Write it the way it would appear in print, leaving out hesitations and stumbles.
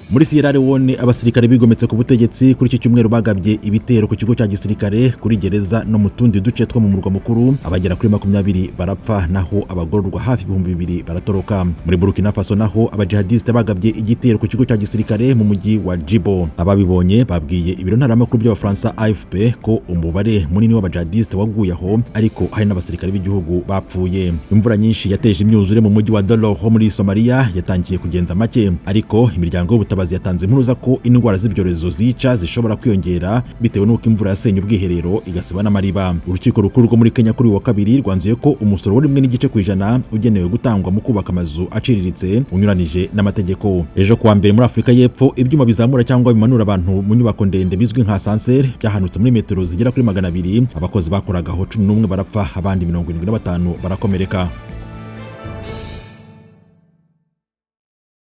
Muri Sierra Leone, abasirikare bigometse ku butegetsi kuri iki cyumweru bagabye ibitero ku kigo cya gisirikare, kuri gereza no mu tundi duce two mu murwa mukuru. Abagera kuri 20 barapfa, naho abagororwa hafi 2000 baratoroka. Muri Burkina Faso naho, abajihadiste bagabye igitero ku kigo cya gisirikare mu mujyi wa Djibo. Ababibonye babwiye ibiro ntaramakuru by'Abafaransa AFP ko umubare munini w'abajihadiste waguye aho, ariko hari n'abasirikare b'igihugu bapfuye. Imvura nyinshi yateje imyuzure mu mujyi wa Dolo ho muri Somalia yatangiye kugenza make, ariko imiryango y'ubutabazi yatanze impuruza ko indwara z'ibyorezo zica zishobora kwiyongera bitewe n'uko imvura yasenye ubwiherero igasiba n'amariba. Urukiko rukuru rwo muri Kenya kuri uyu wa kabiri rwanzuye ko umusoro wa 1.5% ugenewe gutangwa mu kubaka amazu aciriritse unyuranije n'amategeko. Ejo kuwa mbere, muri Afurika y'Epfo, ibyuma bizamura cyangwa bimanura abantu mu nyubako ndende bizwi nka ascenseur byahanutse muri metero zigera kuri 200. Abakozi bakoragaho 11 barapfa, abandi 75 barakomereka.